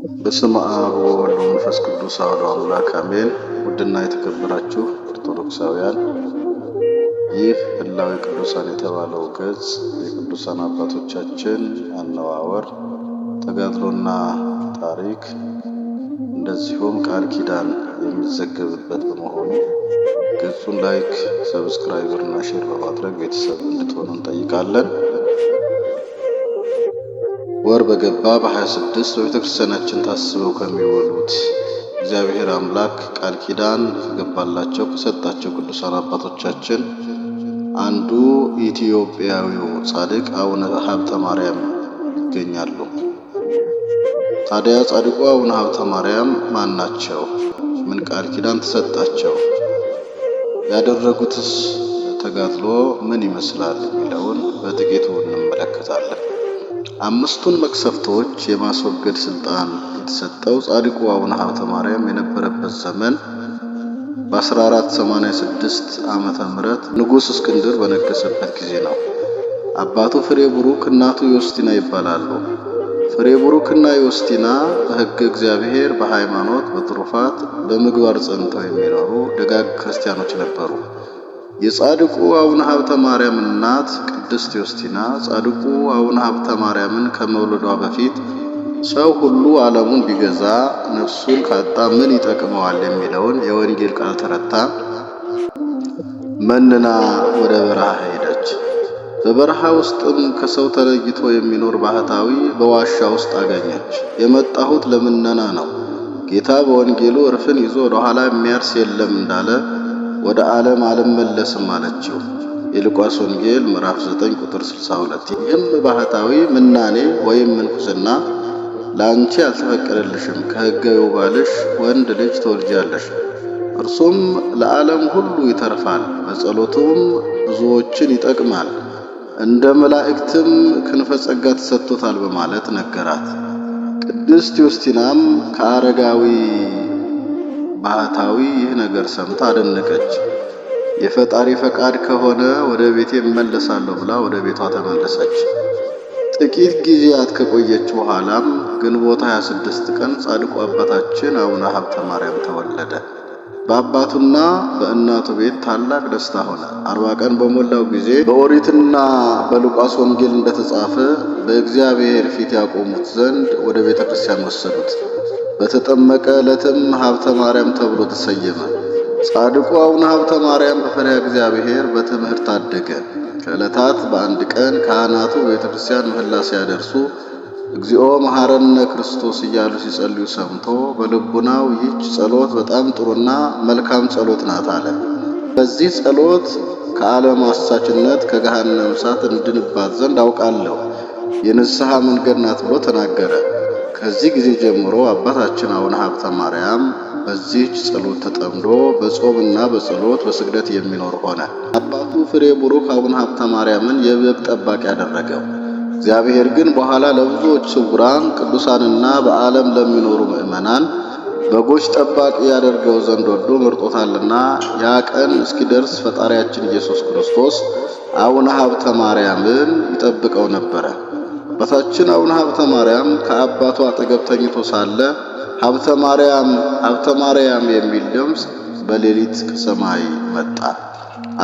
በስመ አብ ወወልድ ወመንፈስ ቅዱስ አሐዱ አምላክ አሜን። ውድና የተከበራችሁ ኦርቶዶክሳውያን፣ ይህ ህላዌ ቅዱሳን የተባለው ገጽ የቅዱሳን አባቶቻችን አነዋወር፣ ተጋድሎና ታሪክ እንደዚሁም ቃል ኪዳን የሚዘገብበት በመሆኑ ገጹን like፣ subscribe እና share በማድረግ ቤተሰብ እንድትሆኑ እንጠይቃለን። ወር በገባ በ26 በቤተ ክርስቲያናችን ታስበው ከሚውሉት እግዚአብሔር አምላክ ቃል ኪዳን ከገባላቸው ከሰጣቸው ቅዱሳን አባቶቻችን አንዱ ኢትዮጵያዊው ጻድቅ አቡነ ሀብተ ማርያም ይገኛሉ። ታዲያ ጻድቁ አቡነ ሀብተ ማርያም ማን ናቸው? ምን ቃል ኪዳን ተሰጣቸው? ያደረጉትስ ተጋድሎ ምን ይመስላል? የሚለውን በጥቂቱ እንመለከታለን። አምስቱን መቅሰፍቶች የማስወገድ ስልጣን የተሰጠው ጻድቁ አቡነ ሀብተ ማርያም የነበረበት ዘመን በ1486 ዓመተ ምህረት ንጉሥ እስክንድር በነገሰበት ጊዜ ነው። አባቱ ፍሬ ቡሩክ፣ እናቱ ዮስቲና ይባላሉ። ፍሬ ቡሩክና ዮስቲና በሕገ እግዚአብሔር፣ በሃይማኖት፣ በትሩፋት፣ በምግባር ጸንተው የሚኖሩ ደጋግ ክርስቲያኖች ነበሩ። የጻድቁ አቡነ ሀብተ ማርያም እናት ቅድስት ዮስቲና ጻድቁ አቡነ ሀብተ ማርያምን ከመውለዷ በፊት ሰው ሁሉ ዓለሙን ቢገዛ ነፍሱን ካጣ ምን ይጠቅመዋል የሚለውን የወንጌል ቃል ተረታ መንና ወደ በረሃ ሄደች። በበረሃ ውስጥም ከሰው ተለይቶ የሚኖር ባህታዊ በዋሻ ውስጥ አገኘች። የመጣሁት ለምነና ነው፣ ጌታ በወንጌሉ እርፍን ይዞ ወደ ኋላ የሚያርስ የለም እንዳለ ወደ ዓለም አልመለስም አለችው። የሉቃስ ወንጌል ምዕራፍ 9 ቁጥር 62። ይህም ባህታዊ ምናኔ ወይም ምንኩስና ለአንቺ አልተፈቀደልሽም፣ ከሕጋዊው ባልሽ ወንድ ልጅ ትወልጃለሽ፣ እርሱም ለዓለም ሁሉ ይተርፋል፣ በጸሎቱም ብዙዎችን ይጠቅማል፣ እንደ መላእክትም ክንፈ ጸጋ ተሰጥቶታል በማለት ነገራት። ቅድስት ዮስቲናም ከአረጋዊ ባህታዊ ይህ ነገር ሰምታ አደነቀች። የፈጣሪ ፈቃድ ከሆነ ወደ ቤቴ እመለሳለሁ ብላ ወደ ቤቷ ተመለሰች። ጥቂት ጊዜያት ከቆየች በኋላም ግንቦት 26 ቀን ጻድቁ አባታችን አቡነ ሀብተ ማርያም ተወለደ። በአባቱና በእናቱ ቤት ታላቅ ደስታ ሆነ። 40 ቀን በሞላው ጊዜ በኦሪትና በሉቃስ ወንጌል እንደተጻፈ በእግዚአብሔር ፊት ያቆሙት ዘንድ ወደ ቤተ ክርስቲያን ወሰዱት። በተጠመቀ ዕለትም ሀብተ ማርያም ተብሎ ተሰየመ። ጻድቁ አቡነ ሀብተ ማርያም በፈሪሃ እግዚአብሔር በትምህርት አደገ። ከዕለታት በአንድ ቀን ካህናቱ በቤተ ክርስቲያን ምህላ ሲያደርሱ እግዚኦ መሐረነ ክርስቶስ እያሉ ሲጸልዩ ሰምቶ በልቡናው ይህች ጸሎት በጣም ጥሩና መልካም ጸሎት ናት አለ። በዚህ ጸሎት ከዓለም አሳችነት ከገሃነመ እሳት እንድንባት ዘንድ አውቃለሁ፣ የንስሐ መንገድ ናት ብሎ ተናገረ። ከዚህ ጊዜ ጀምሮ አባታችን አቡነ ሀብተ ማርያም በዚህች ጸሎት ተጠምዶ በጾምና በጸሎት በስግደት የሚኖር ሆነ። አባቱ ፍሬ ቡሩክ አቡነ ሀብተ ማርያምን የበግ ጠባቂ ያደረገው። እግዚአብሔር ግን በኋላ ለብዙዎች ስውራን ቅዱሳንና በዓለም ለሚኖሩ ምዕመናን በጎች ጠባቂ ያደርገው ዘንድ ወዶ መርጦታልና ያ ቀን እስኪደርስ ፈጣሪያችን ኢየሱስ ክርስቶስ አቡነ ሀብተ ማርያምን ይጠብቀው ነበረ። አባታችን አቡነ ሀብተ ማርያም ከአባቱ አጠገብ ተኝቶ ሳለ ሀብተ ማርያም ሀብተ ማርያም የሚል ድምፅ በሌሊት ከሰማይ መጣ።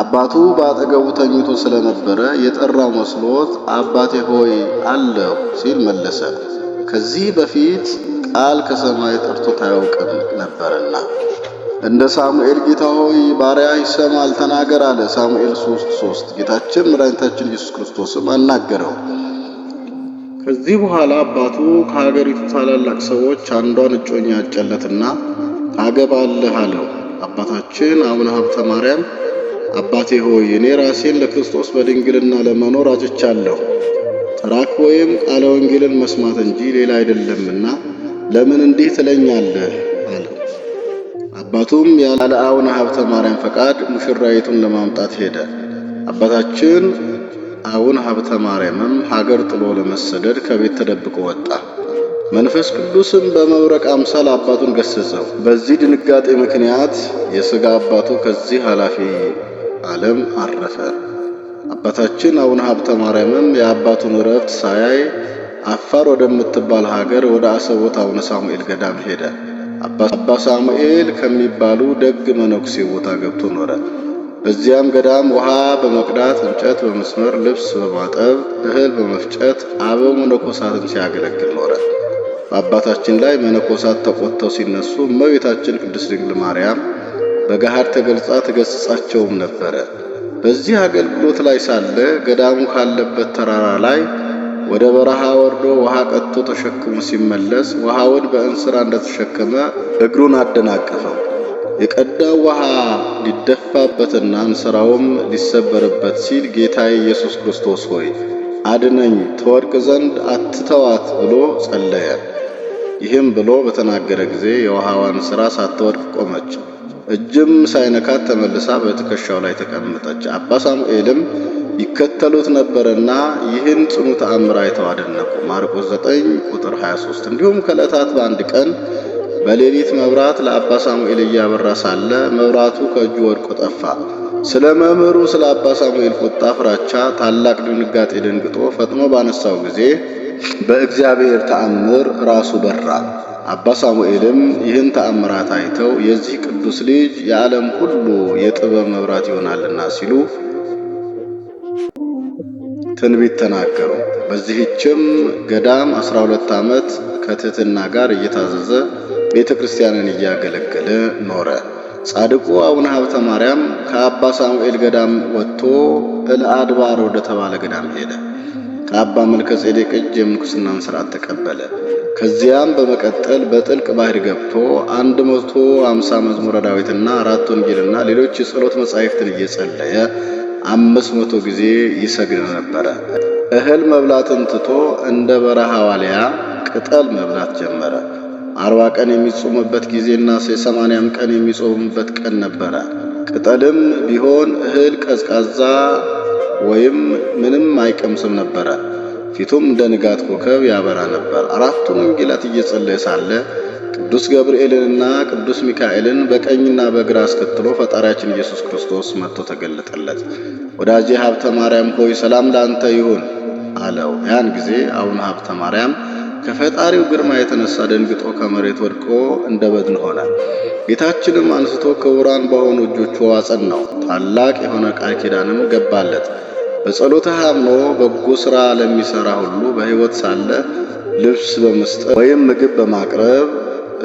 አባቱ በአጠገቡ ተኝቶ ስለነበረ የጠራው መስሎት አባቴ ሆይ አለሁ ሲል መለሰ። ከዚህ በፊት ቃል ከሰማይ ጠርቶት አያውቅም ነበርና። እንደ ሳሙኤል ጌታ ሆይ ባሪያ ይሰማል ተናገር አለ። ሳሙኤል 3:3። ጌታችን መድኃኒታችን ኢየሱስ ክርስቶስም አናገረው። ከዚህ በኋላ አባቱ ከሀገሪቱ ታላላቅ ሰዎች አንዷን እጮኛ አጨለትና ታገባለህ አለው። አባታችን አቡነ ሀብተ ማርያም አባቴ ሆይ እኔ ራሴን ለክርስቶስ በድንግልና ለመኖር አጭቻለሁ፣ ተራክቦ ወይም ቃለ ወንጌልን መስማት እንጂ ሌላ አይደለምና ለምን እንዲህ ትለኛለህ? አለው። አባቱም ያለ አቡነ ሀብተ ማርያም ፈቃድ ሙሽራይቱን ለማምጣት ሄደ። አባታችን አቡነ ሀብተ ማርያምም ሀገር ጥሎ ለመሰደድ ከቤት ተደብቆ ወጣ። መንፈስ ቅዱስም በመብረቅ አምሳል አባቱን ገሰጸው። በዚህ ድንጋጤ ምክንያት የሥጋ አባቱ ከዚህ ኃላፊ ዓለም አረፈ። አባታችን አቡነ ሀብተ ማርያምም የአባቱን እረፍት ሳያይ አፋር ወደምትባል ሀገር ወደ አሰቦት አቡነ ሳሙኤል ገዳም ሄደ። አባ ሳሙኤል ከሚባሉ ደግ መነኩሴ ቦታ ገብቶ ኖረ። በዚያም ገዳም ውሃ በመቅዳት፣ እንጨት በመስመር፣ ልብስ በማጠብ፣ እህል በመፍጨት አበው መነኮሳትን ሲያገለግል ኖረ። በአባታችን ላይ መነኮሳት ተቆጥተው ሲነሱ እመቤታችን ቅድስት ድንግል ማርያም በገሃድ ተገልጻ ትገስጻቸውም ነበረ። በዚህ አገልግሎት ላይ ሳለ ገዳሙ ካለበት ተራራ ላይ ወደ በረሃ ወርዶ ውሃ ቀድቶ ተሸክሞ ሲመለስ ውሃውን በእንስራ እንደተሸከመ እግሩን አደናቀፈው። የቀዳው ውሃ ሊደፋበትና እንስራውም ሊሰበርበት ሲል ጌታዬ ኢየሱስ ክርስቶስ ሆይ አድነኝ፣ ትወድቅ ዘንድ አትተዋት ብሎ ጸለየ። ይህም ብሎ በተናገረ ጊዜ የውሃዋ እንስራ ሳትወድቅ ቆመች። እጅም ሳይነካት ተመልሳ በትከሻው ላይ ተቀመጠች። አባ ሳሙኤልም ይከተሉት ነበርና ይህን ጽኑ ተአምር አይተው አደነቁ። ማርቆስ 9 ቁጥር 23። እንዲሁም ከዕለታት በአንድ ቀን በሌሊት መብራት ለአባ ሳሙኤል እያበራ ሳለ መብራቱ ከእጁ ወድቆ ጠፋ። ስለ መምህሩ ስለ አባ ሳሙኤል ቁጣ ፍራቻ ታላቅ ድንጋጤ ደንግጦ ፈጥኖ ባነሳው ጊዜ በእግዚአብሔር ተአምር ራሱ በራ። አባ ሳሙኤልም ይህን ተአምራት አይተው የዚህ ቅዱስ ልጅ የዓለም ሁሉ የጥበብ መብራት ይሆናልና ሲሉ ትንቢት ተናገሩ። በዚህችም ገዳም 12 ዓመት ከትሕትና ጋር እየታዘዘ ቤተ ክርስቲያንን እያገለገለ ኖረ። ጻድቁ አቡነ ሀብተ ማርያም ከአባ ሳሙኤል ገዳም ወጥቶ እልአድባር ወደ ተባለ ገዳም ሄደ። ከአባ መልከ ጼዴቅ እጅ የምንኩስናን ሥርዓት ተቀበለ። ከዚያም በመቀጠል በጥልቅ ባህር ገብቶ 150 መዝሙረ ዳዊትና 4 ወንጌልና ሌሎች የጸሎት መጻሕፍትን እየጸለየ 500 ጊዜ ይሰግድ ነበረ። እህል መብላትን ትቶ እንደ በረሃ ዋልያ ቅጠል መብላት ጀመረ። 40 ቀን የሚጾምበት ጊዜና የ80 ቀን የሚጾምበት ቀን ነበረ። ቅጠልም ቢሆን እህል ቀዝቃዛ ወይም ምንም አይቀምስም ነበረ። ፊቱም እንደ ንጋት ኮከብ ያበራ ነበር። 4ቱን ወንጌላት እየጸለየ ሳለ ቅዱስ ገብርኤልንና ቅዱስ ሚካኤልን በቀኝና በግራ አስከትሎ ፈጣሪያችን ኢየሱስ ክርስቶስ መጥቶ ተገለጠለት። ወዳጄ ሀብተ ማርያም ሆይ ሰላም ላንተ ይሁን አለው። ያን ጊዜ አቡነ ሀብተ ማርያም ከፈጣሪው ግርማ የተነሳ ደንግጦ ከመሬት ወድቆ እንደ በድን ሆነ። ጌታችንም አንስቶ ክቡራን በሆኑ እጆቹ አጸናው። ታላቅ የሆነ ቃል ኪዳንም ገባለት። በጸሎትህ አምኖ በጎ ሥራ ለሚሠራ ሁሉ በሕይወት ሳለ ልብስ በመስጠት ወይም ምግብ በማቅረብ፣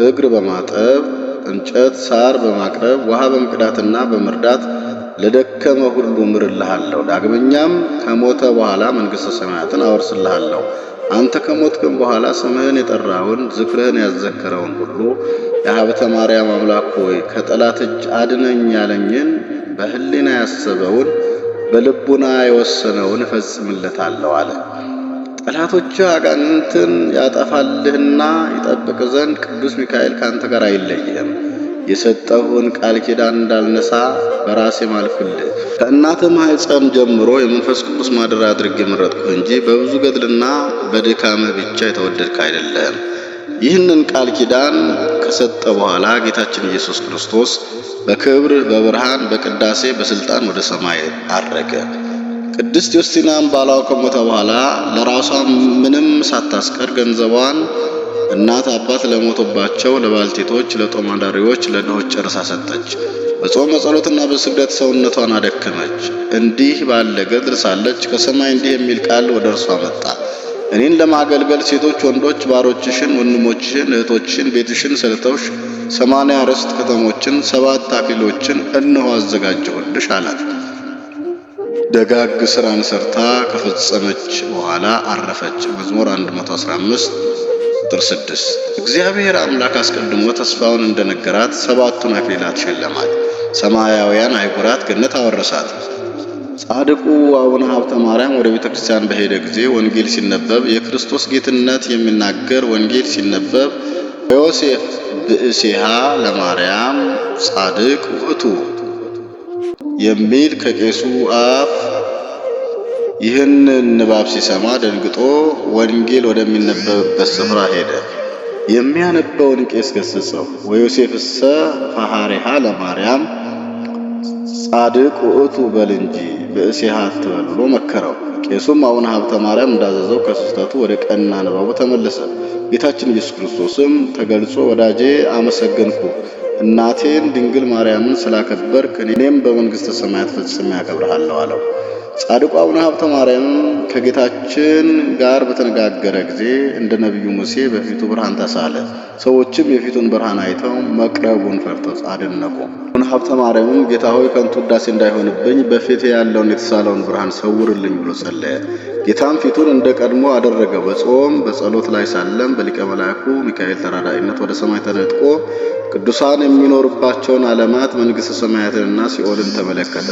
እግር በማጠብ፣ እንጨት ሳር በማቅረብ፣ ውሃ በመቅዳትና በመርዳት ለደከመ ሁሉ ምርልሃለሁ። ዳግመኛም ከሞተ በኋላ መንግሥተ ሰማያትን አወርስልሃለሁ። አንተ ከሞትክም በኋላ ስምህን የጠራውን ዝክርህን ያዘከረውን ሁሉ የሀብተ ማርያም አምላክ ሆይ ከጠላት እጅ አድነኝ ያለኝን በሕሊና ያሰበውን በልቡና የወሰነውን እፈጽምለታለሁ አለ። ጠላቶችህ አጋንንትን ያጠፋልህና ይጠብቅ ዘንድ ቅዱስ ሚካኤል ካንተ ጋር አይለይህም። የሰጠሁህን ቃል ኪዳን እንዳልነሳ በራሴ ማልኩልህ። ከእናትህ ማኅፀን ጀምሮ የመንፈስ ቅዱስ ማደሪያ አድርጌ መረጥኩህ እንጂ በብዙ ገድልና በድካምህ ብቻ የተወደድክ አይደለም። ይህንን ቃል ኪዳን ከሰጠ በኋላ ጌታችን ኢየሱስ ክርስቶስ በክብር በብርሃን በቅዳሴ በስልጣን ወደ ሰማይ አረገ። ቅድስት ዮስቲናም ባሏ ከሞተ በኋላ ለራሷ ምንም ሳታስቀር ገንዘቧን እናት አባት ለሞቱባቸው ለባልቴቶች፣ ለጦም አዳሪዎች፣ ለድሆች ጨርሳ ሰጠች። በጾም በጸሎትና በስግደት ሰውነቷን አደከመች። እንዲህ ባለ ገድል ሳለች ከሰማይ እንዲህ የሚል ቃል ወደ እርሷ መጣ። እኔን ለማገልገል ሴቶች፣ ወንዶች ባሮችሽን፣ ወንድሞችሽን፣ እህቶችሽን፣ ቤትሽን ስለተውሽ 80 ርስት ከተሞችን 7 አክሊሎችን እነሆ አዘጋጀሁልሽ አላት። ደጋግ ስራን ሰርታ ከፈጸመች በኋላ አረፈች። መዝሙር 115 ቁጥር 6። እግዚአብሔር አምላክ አስቀድሞ ተስፋውን እንደነገራት 7ቱን አክሊላት ሸለማት። ሰማያውያን አህጉራት ገነት አወረሳት። ጻድቁ አቡነ ሀብተ ማርያም ወደ ቤተ ክርስቲያን በሄደ ጊዜ ወንጌል ሲነበብ የክርስቶስ ጌትነት የሚናገር ወንጌል ሲነበብ ዮሴፍ ብእሴሃ ለማርያም ጻድቅ ውእቱ የሚል ከቄሱ አፍ ይህንን ንባብ ሲሰማ ደንግጦ ወንጌል ወደሚነበብበት ስፍራ ሄደ። የሚያነበውን ቄስ ገሰጸው። ወዮሴፍሰ ፈሃሪሃ ለማርያም ጻድቅ ውእቱ በል እንጂ ብእሲሃ አትበል ብሎ መከረው። ቄሱም አቡነ ሀብተ ማርያም እንዳዘዘው ከስህተቱ ወደ ቀና ንባቡ ተመለሰ። ጌታችን ኢየሱስ ክርስቶስም ተገልጾ ወዳጄ አመሰገንኩ፣ እናቴን ድንግል ማርያምን ስላከበርክ እኔም በመንግሥተ ሰማያት ፈጽሜ አከብርሃለሁ አለው። ጻድቁ አቡነ ሀብተ ማርያም ከጌታችን ጋር በተነጋገረ ጊዜ እንደ ነቢዩ ሙሴ በፊቱ ብርሃን ተሳለ። ሰዎችም የፊቱን ብርሃን አይተው መቅረቡን ፈርተው አደነቁ። አቡነ ሀብተ ማርያምም ጌታ ሆይ ከንቱ ውዳሴ እንዳይሆንብኝ በፊቴ ያለውን የተሳለውን ብርሃን ሰውርልኝ ብሎ ጸለየ። ጌታም ፊቱን እንደ ቀድሞ አደረገው። በጾም በጸሎት ላይ ሳለም በሊቀ መላኩ ሚካኤል ተራዳኢነት ወደ ሰማይ ተነጥቆ ቅዱሳን የሚኖሩባቸውን ዓለማት መንግሥተ ሰማያትንና ሲኦልን ተመለከተ።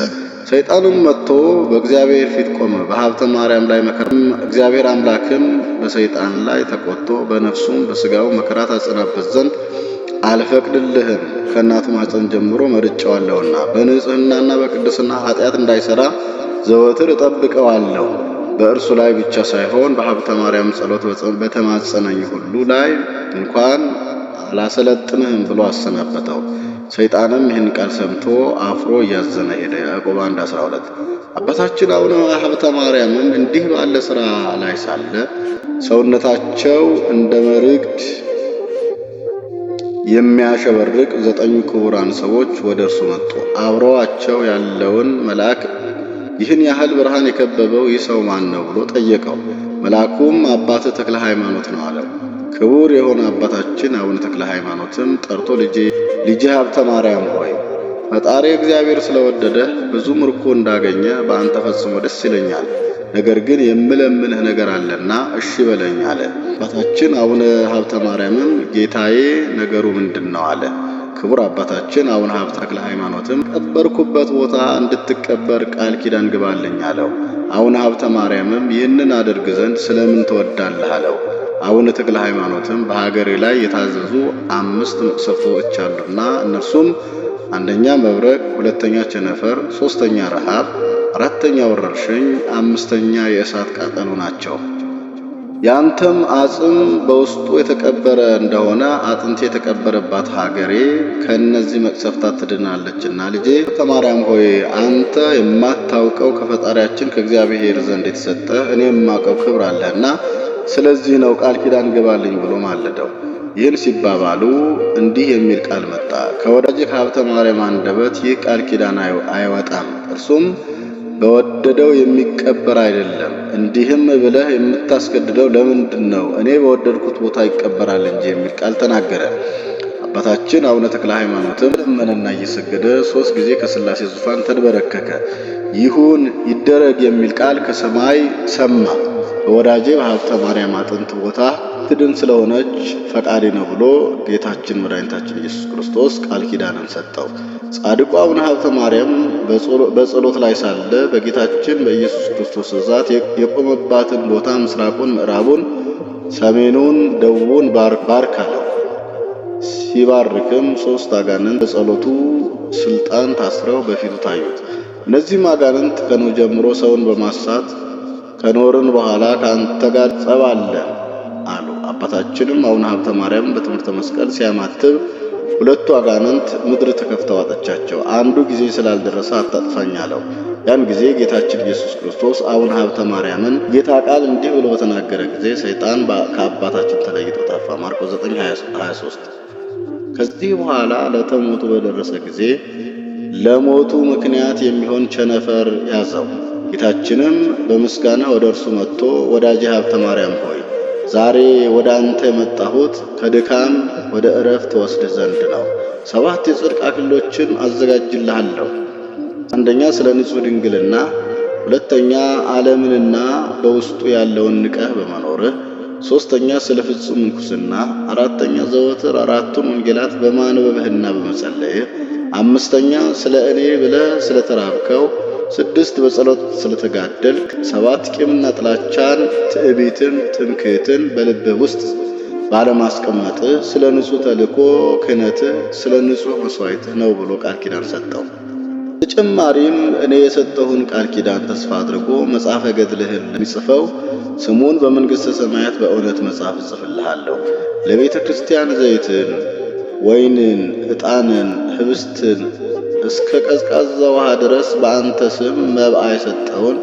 ሰይጣንም መጥቶ በእግዚአብሔር ፊት ቆመ። በሀብተ ማርያም ላይ መከራ እግዚአብሔር አምላክም በሰይጣን ላይ ተቆጥቶ በነፍሱም በስጋው መከራ ታጸናበት ዘንድ አልፈቅድልህም፣ ከእናቱ ማኅፀን ጀምሮ መርጬዋለሁና በንጽህናና በቅድስና ኃጢአት እንዳይሰራ ዘወትር እጠብቀዋለሁ። በእርሱ ላይ ብቻ ሳይሆን በሀብተ ማርያም ጸሎት በተማጸነኝ ሁሉ ላይ እንኳን አላሰለጥንህም ብሎ አሰናበተው። ሰይጣንም ይህን ቃል ሰምቶ አፍሮ እያዘነ ሄደ። ያዕቆብ 1:12። አባታችን አቡነ ሀብተ ማርያምም እንዲህ ባለ ሥራ ላይ ሳለ ሰውነታቸው እንደ መርግድ የሚያሸበርቅ 9 ክቡራን ሰዎች ወደ እርሱ መጡ። አብረዋቸው ያለውን መልአክ ይህን ያህል ብርሃን የከበበው ይህ ሰው ማን ነው ብሎ ጠየቀው። መልአኩም አባትህ ተክለ ሃይማኖት ነው አለው። ክቡር የሆነ አባታችን አቡነ ተክለ ሃይማኖትም ጠርቶ ልጄ ሀብተ ማርያም ሆይ ፈጣሪ እግዚአብሔር ስለወደደህ ብዙ ምርኮ እንዳገኘ በአንተ ፈጽሞ ደስ ይለኛል። ነገር ግን የምለምንህ ነገር አለና እሺ በለኝ አለ። አባታችን አቡነ ሀብተ ማርያምም ጌታዬ ነገሩ ምንድን ነው አለ። ክቡር አባታችን አቡነ ሀብተ ተክለ ሃይማኖትም ቀበርኩበት ቦታ እንድትቀበር ቃል ኪዳን ግባልኝ አለው። አቡነ ሀብተ ማርያምም ይህንን አደርግ ዘንድ ስለምን ትወዳለህ አለው። አቡነ ተክለ ሃይማኖትም በሀገሬ ላይ የታዘዙ 5 መቅሰፍቶች አሉና እነርሱም አንደኛ መብረቅ፣ ሁለተኛ ቸነፈር፣ ሶስተኛ ረሃብ፣ አራተኛ ወረርሽኝ፣ አምስተኛ የእሳት ቃጠሎ ናቸው። ያንተም አጽም በውስጡ የተቀበረ እንደሆነ አጥንቴ የተቀበረባት ሀገሬ ከእነዚህ መቅሰፍታት ትድናለችና ልጄ ሀብተ ማርያም ሆይ አንተ የማታውቀው ከፈጣሪያችን ከእግዚአብሔር ዘንድ የተሰጠ እኔ የማውቀው ክብር አለህና ስለዚህ ነው ቃል ኪዳን ግባልኝ ብሎ ማለደው። ይህን ሲባባሉ እንዲህ የሚል ቃል መጣ። ከወዳጅ ከሀብተ ማርያም አንደበት ይህ ቃል ኪዳን አይወጣም፣ እርሱም በወደደው የሚቀበር አይደለም። እንዲህም ብለህ የምታስገድደው ለምንድን ነው? እኔ በወደድኩት ቦታ ይቀበራል እንጂ የሚል ቃል ተናገረ። አባታችን አቡነ ተክለ ሃይማኖትም ለመነና እየሰገደ 3 ጊዜ ከሥላሴ ዙፋን ተንበረከከ። ይሁን ይደረግ የሚል ቃል ከሰማይ ሰማ። በወዳጄ በሀብተ ማርያም አጥንት ቦታ ትድን ስለሆነች ፈቃዴ ነው ብሎ ጌታችን መድኃኒታችን ኢየሱስ ክርስቶስ ቃል ኪዳንን ሰጠው። ጻድቁ አቡነ ሀብተ ማርያም በጸሎት ላይ ሳለ በጌታችን በኢየሱስ ክርስቶስ ትእዛዝ የቆመባትን ቦታ ምስራቁን፣ ምዕራቡን፣ ሰሜኑን፣ ደቡቡን ባርክ አለው። ሲባርክም 3 አጋንንት በጸሎቱ ስልጣን ታስረው በፊቱ ታዩት። እነዚህም አጋንንት ከኖህ ጀምሮ ሰውን በማሳት ከኖርን በኋላ ከአንተ ጋር ጸብ አለን አሉ። አባታችንም አቡነ ሀብተ ማርያም በትምህርተ መስቀል ሲያማትብ 2ቱ አጋንንት ምድር ተከፍተው ዋጠቻቸው። አንዱ ጊዜ ስላልደረሰ አታጥፋኝ አለው። ያን ጊዜ ጌታችን ኢየሱስ ክርስቶስ አቡነ ሀብተ ማርያምን ጌታ ቃል እንዲህ ብሎ በተናገረ ጊዜ ሰይጣን ከአባታችን ተለይቶ ጠፋ። ማርቆስ 9:23። ከዚህ በኋላ ለተሞቱ በደረሰ ጊዜ ለሞቱ ምክንያት የሚሆን ቸነፈር ያዘው። ጌታችንም በምስጋና ወደ እርሱ መጥቶ ወዳጄ ሀብተ ማርያም ሆይ ዛሬ ወደ አንተ የመጣሁት ከድካም ወደ ዕረፍት ወስድህ ዘንድ ነው። 7 የጽድቅ አክሊሎችን አዘጋጅልሃለሁ። አንደኛ ስለ ንጹሕ ድንግልና፣ ሁለተኛ ዓለምንና በውስጡ ያለውን ንቀህ በመኖርህ፣ ሶስተኛ ስለ ፍጹም ምንኩስና፣ አራተኛ ዘወትር 4ቱን ወንጌላት በማንበብህና በመጸለይህ፣ አምስተኛ ስለ እኔ ብለህ ስለተራብከው፣ 6 በጸሎት ስለተጋደልክ፣ 7 ቂምና ጥላቻን፣ ትዕቢትን፣ ትምክህትን በልብህ ውስጥ ባለማስቀመጥህ፣ ስለ ንጹሕ ተልእኮ ክህነትህ፣ ስለ ንጹሕ መስዋዕትህ ነው ብሎ ቃል ኪዳን ሰጠው። ተጨማሪም እኔ የሰጠሁን ቃል ኪዳን ተስፋ አድርጎ መጽሐፈ ገድልህን ለሚጽፈው ስሙን በመንግሥተ ሰማያት በእውነት መጽሐፍ እጽፍልሃለሁ። ለቤተ ክርስቲያን ዘይትን፣ ወይንን፣ ዕጣንን፣ ህብስትን እስከ ቀዝቃዛ ውሃ ድረስ በአንተ ስም መብአ የሰጠውን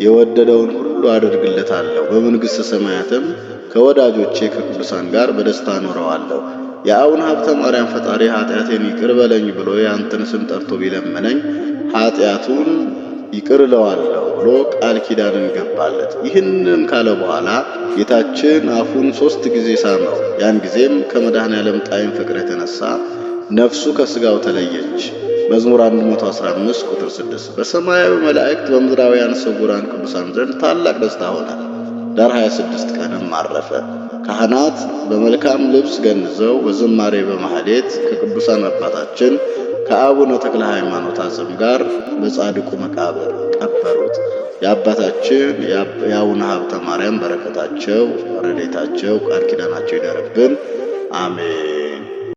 የወደደውን ሁሉ አደርግለታለሁ። በመንግሥተ ሰማያትም ከወዳጆቼ ከቅዱሳን ጋር በደስታ እኖረዋለሁ። የአቡነ ሀብተ ማርያም ፈጣሪ ኃጢአቴን ይቅር በለኝ ብሎ የአንተን ስም ጠርቶ ቢለምነኝ ኃጢአቱን ይቅር እለዋለሁ ብሎ ቃል ኪዳንን ገባለት። ይህንን ካለ በኋላ ጌታችን አፉን 3 ጊዜ ሳመው። ያን ጊዜም ከመድኃኔ ዓለም ጣዕም ፍቅር የተነሳ ነፍሱ ከስጋው ተለየች። መዝሙር 115 ቁጥር 6። በሰማያዊ መላእክት በምድራውያን ስውራን ቅዱሳን ዘንድ ታላቅ ደስታ ሆነ። ዳር 26 ቀንም አረፈ። ካህናት በመልካም ልብስ ገንዘው በዝማሬ በማህሌት ከቅዱሳን አባታችን ከአቡነ ተክለ ሃይማኖት አጽም ጋር በጻድቁ መቃብር ቀበሩት። የአባታችን የአቡነ ሀብተ ማርያም በረከታቸው፣ ረድኤታቸው፣ ቃል ኪዳናቸው ይደርብን። አሜን።